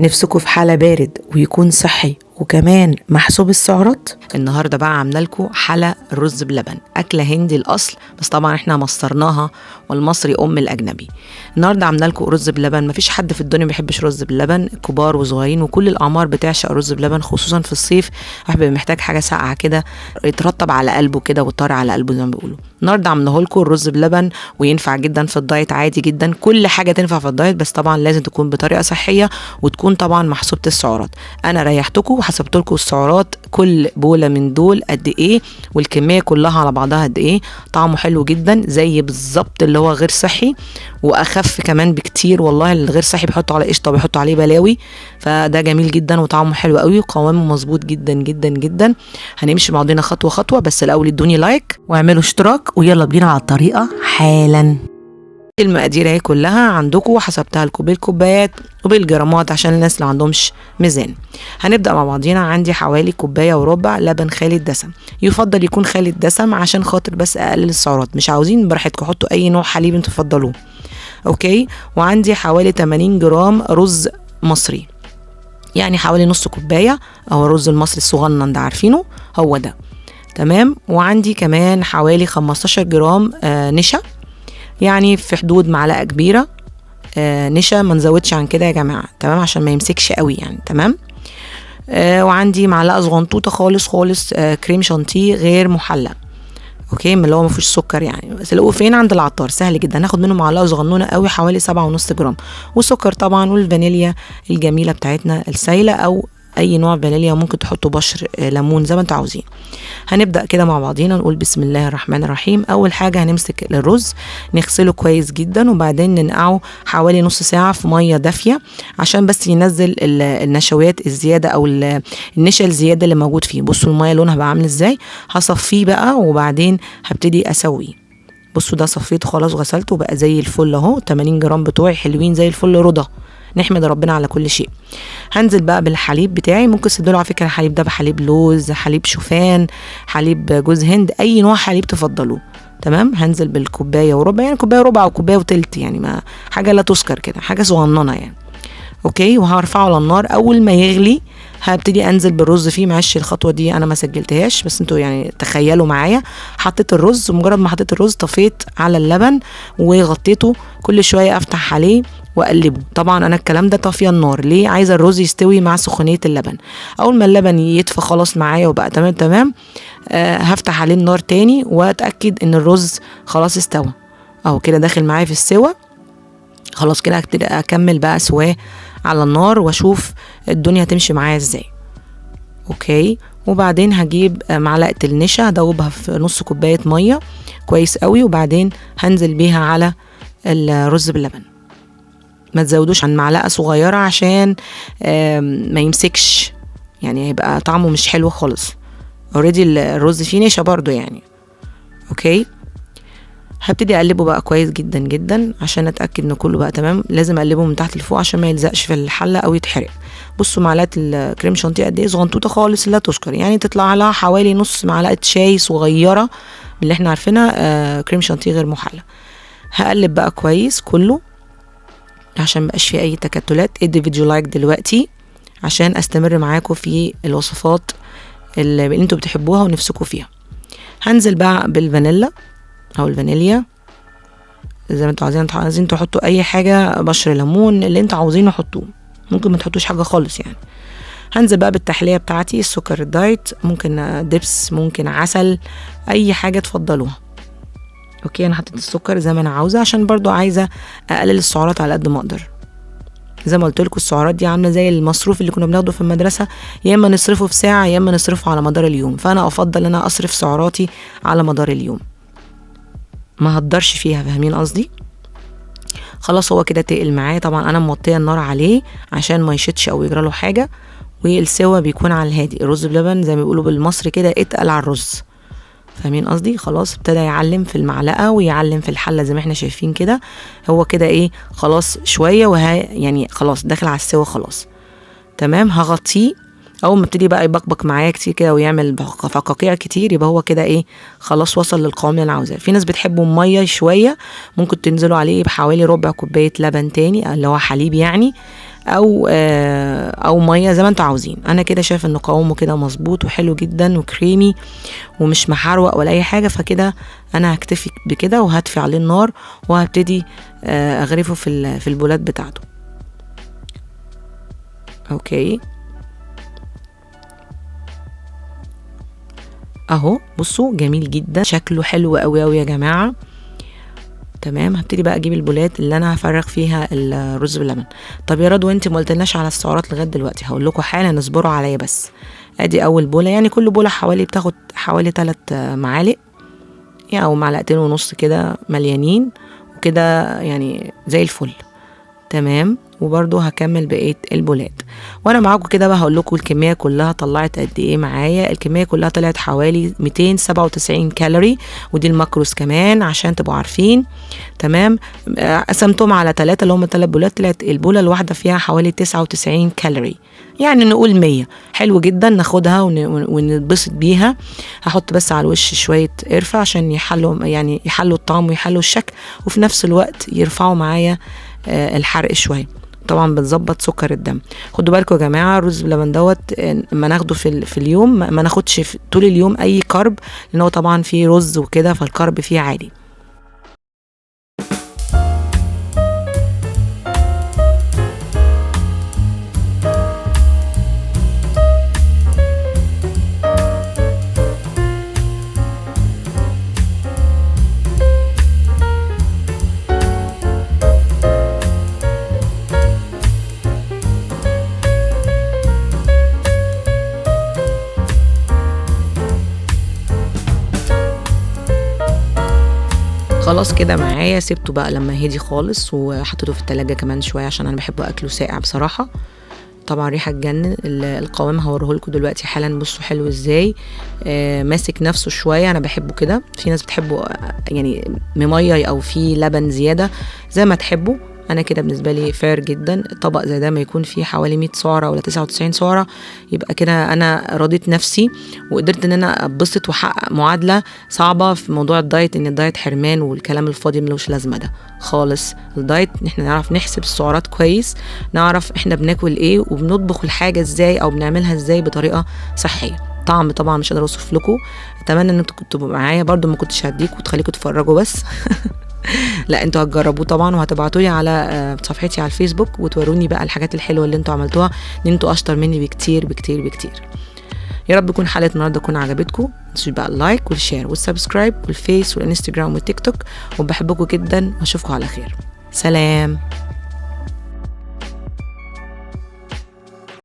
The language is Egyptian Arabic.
نفسكوا في حلا بارد ويكون صحي وكمان محسوب السعرات؟ النهارده بقى عامله لكم حلا رز بلبن، اكله هندي الاصل بس طبعا احنا مصرناها والمصري ام الاجنبي. النهارده عامله لكم رز بلبن، مفيش حد في الدنيا ما بيحبش رز بلبن، كبار وصغيرين وكل الاعمار بتعشق رز بلبن، خصوصا في الصيف الواحد بيبقى محتاج حاجة ساقعه كده يترطب على قلبه كده ويطر على قلبه زي ما بيقولوا. النهارده عامله لكم الرز بلبن وينفع جدا في الدايت عادي جدا، كل حاجة تنفع في الدايت بس طبعا لازم تكون بطريقة صحية وتكون طبعا محسوبة السعرات. انا ريحتكم وحسبت لكم السعرات، كل بوله من دول قد ايه والكميه كلها على بعضها قد ايه. طعمه حلو جدا زي بالظبط اللي هو غير صحي واخف كمان بكتير، والله الغير صحي بيحطوا على قشطه وبيحطوا عليه بلاوي، فده جميل جدا وطعمه حلو قوي وقوامه مظبوط جدا جدا جدا. هنمشي مع بعضنا خطوة خطوة، بس الاول ادوني like واعملوا اشتراك ويلا بينا على الطريقة حالا. المقادير اهي كلها عندكم وحسبتها لكم بالكوبايات وبالجرامات عشان الناس اللي عندهمش ميزان. هنبدا مع بعضينا. عندي حوالي كوباية وربع لبن خالي الدسم، يفضل يكون خالي الدسم عشان خاطر بس اقلل السعرات، مش عاوزين براحتكم حطوا اي نوع حليب انتوا تفضلوه. okay، وعندي حوالي 80 جرام رز مصري، يعني حوالي نص كوباية، او الرز المصري الصغنن ده عارفينه هو ده، تمام. وعندي كمان حوالي 15 جرام نشا، يعني في حدود معلقه كبيرة نشا، ما نزودش عن كده يا جماعة، تمام، عشان ما يمسكش قوي يعني، تمام. وعندي معلقه صغنطوطه خالص خالص كريم شانتيه غير محلى، okay، من اللي هو ما فيهوش سكر يعني، بس تلاقوه فين؟ عند العطار، سهل جدا. هاخد منه معلقه صغنونه قوي حوالي 7.5 جرام، والسكر طبعا والفانيليا الجميلة بتاعتنا السايله، او اي نوع فانيليا، ممكن تحطوا بشر ليمون زي ما انتوا عاوزين. هنبدا كده مع بعضينا نقول بسم الله الرحمن الرحيم. اول حاجة هنمسك الرز نغسله كويس جدا، وبعدين ننقعه حوالي نص ساعة في مية دافيه عشان بس ينزل النشويات الزيادة او النشا الزيادة اللي موجود فيه. بصوا المية لونها بقى عامل ازاي. هصفيه بقى وبعدين هبتدي اسويه. بصوا ده صفيته خلاص وغسلته بقى زي الفل اهو، 80 جرام بتوعي حلوين زي الفل، رضا، نحمد ربنا على كل شيء. هنزل بقى بالحليب بتاعي، ممكن تدوا على فكرة الحليب ده بحليب لوز، حليب شوفان، حليب جوز هند، اي نوع حليب تفضلوه، تمام. هنزل بالكوبايه وربع، يعني كوباية وربع او كوباية وتلت، يعني ما حاجة لا تذكر كده، حاجة صغننه يعني، okay. وهرفعه على النار، اول ما يغلي هبتدي انزل بالرز فيه. معلش الخطوة دي انا ما سجلتهاش بس انتوا يعني تخيلوا معايا. حطيت الرز، ومجرد ما حطيت الرز طفيت على اللبن وغطيته، كل شوية افتح عليه واقلبه. طبعا انا الكلام ده طافية النار، ليه؟ عايزه الرز يستوي مع سخونيه اللبن. اول ما اللبن يدفى خلاص معايا وبقى تمام تمام، هفتح عليه النار تاني واتاكد ان الرز خلاص استوى اهو كده داخل معايا في السوى. خلاص كده هبتدي اكمل بقى سواه على النار واشوف الدنيا هتمشي معايا ازاي. okay، وبعدين هجيب معلقه النشا هدوبها في نص كوباية مية كويس قوي، وبعدين هنزل بيها على الرز باللبن. ما تزودوش عن معلقه صغيرة عشان ما يمسكش، يعني هيبقى طعمه مش حلو خالص. already الرز فيه نشا برضو يعني. okay، هبتدي اقلبه بقى كويس جدا جدا عشان اتاكد ان كله بقى تمام. لازم اقلبه من تحت لفوق عشان ما يلزقش في الحلة او يتحرق. بصوا معلقه الكريم شانتيه قد ايه صغنطوطه خالص لا تذكر، يعني تطلع لها حوالي نص معلقه شاي صغيرة من اللي احنا عارفينها كريم شانتيه غير محلى. هقلب بقى كويس كله عشان مبقاش فيه اي تكتلات. ادي فيديو like دلوقتي عشان استمر معاكم في الوصفات اللي انتوا بتحبوها ونفسكم فيها. هنزل بقى بالفانيلا او الفانيليا زي ما انتوا عايزين، انتوا عايزين تحطوا اي حاجة، بشر ليمون، اللي انتوا عاوزينه حطوه، ممكن ما تحطوش حاجة خالص يعني. هنزل بقى بالتحليه بتاعتي، السكر ال diet، ممكن دبس، ممكن عسل، اي حاجة تفضلوها. okay، انا حطيت السكر زي ما انا عاوزه عشان برضو عايزه اقلل السعرات على قد ما اقدر. زي ما قلت لكم السعرات دي عامله زي المصروف اللي كنا بناخده في المدرسة، يا اما نصرفه في ساعة يا اما نصرفه على مدار اليوم، فانا افضل ان انا اصرف سعراتي على مدار اليوم، ما هقدرش فيها، فاهمين قصدي؟ خلاص هو كده تقل معايا. طبعا انا موطيه النار عليه عشان ما يشتش او يجرى له حاجة، والسوا بيكون على الهادي. الرز بلبن زي ما بيقولوا بالمصري كده اتقل على الرز، فاهمين قصدي؟ خلاص ابتدى يعلم في المعلقة ويعلم في الحلة زي ما احنا شايفين كده. هو كده ايه، خلاص شوية وها يعني خلاص داخل على السوا خلاص، تمام. هغطيه. اول ما ابتدي بقى يبقبق معايا كتير كده ويعمل فقاقيع كتير، يبقى هو كده ايه، خلاص وصل للقوام اللي انا عاوزاه. في ناس بتحبه مية شوية، ممكن تنزلوا عليه بحوالي ربع كوباية لبن تاني اللي هو حليب يعني، او مية زي ما انتوا عاوزين. انا كده شايف ان قوامه كده مظبوط وحلو جدا وكريمي ومش محروق ولا اي حاجة، فكده انا هكتفي بكده وهدفي عليه النار وهبتدي اغرفه في البولات بتاعته. okay اهو بصوا جميل جدا، شكله حلو قوي قوي يا جماعة. تمام، هبتدي بقى اجيب البولات اللي انا هفرغ فيها الرز باللبن. طب يا رضوى انت ما قلتلناش على السعرات لغاية دلوقتي، هقول لكم حالا، اصبروا عليا بس. ادي اول بوله، يعني كل بوله حوالي بتاخد حوالي 3 معالق يعني او 2.5 معلقة كده مليانين وكده، يعني زي الفل. تمام، وبرده هكمل بقية البولات وانا معاكم كده بقى. هقول لكم الكمية كلها طلعت قد ايه معايا. الكمية كلها طلعت حوالي 297 كالوري، ودي ال macros كمان عشان تبقوا عارفين. تمام، قسمتهم على 3 اللي هم 3 بولات، طلعت البوله الواحدة فيها حوالي 99 كالوري، يعني نقول 100. حلو جدا، ناخدها ونتبسط بيها. هحط بس على الوش شوية قرفه عشان يحلوا، يعني يحلوا الطعم ويحلوا الشكل، وفي نفس الوقت يرفعوا معايا الحرق شوية. طبعا بتظبط سكر الدم. خدوا بالكم يا جماعة، الرز باللبن دوت ما ناخده في اليوم، ما ناخدش طول اليوم اي carb، لان هو طبعا فيه رز وكده، فال carb فيه عالي. خلاص كده معايا، سبته بقى لما هدي خالص وحطيته في التلاجة كمان شوية عشان انا بحبه اكله ساقع بصراحة. طبعا ريحة تجنن، القوام هوريهولكوا دلوقتي حالا. بصوا حلو ازاي، ماسك نفسه شوية، انا بحبه كده. في ناس بتحبه يعني ممية او فيه لبن زيادة، زي ما تحبوا. انا كده بالنسبة لي fair جدا. طبق زي ده ما يكون فيه حوالي 100 سعره ولا 99 سعره، يبقى كده انا رضيت نفسي وقدرت ان انا اتبسط واحقق معادلة صعبة في موضوع ال diet، ان ال diet حرمان والكلام الفاضي ملوش لازمه ده خالص. ال diet ان احنا نعرف نحسب السعرات كويس، نعرف احنا بناكل ايه وبنطبخ الحاجة ازاي او بنعملها ازاي بطريقة صحية. طعم طبعا مش قادرة اوصف لكم. اتمنى ان انتوا كنتوا معايا، برده ما كنتش هديكوا وتخليكوا تتفرجوا بس لا انتوا هتجربوه طبعا وهتبعتوا لي على صفحتي على الفيسبوك وتوروني بقى الحاجات الحلوة اللي انتوا عملتوها، ان انتوا اشطر مني بكتير بكتير بكتير. يا رب تكون حلقة النهارده تكون عجبتكم. ما تنسوش بقى ال like وال share وال subscribe والفيس والانستجرام والتيك توك، وبحبكم جدا واشوفكم على خير. سلام.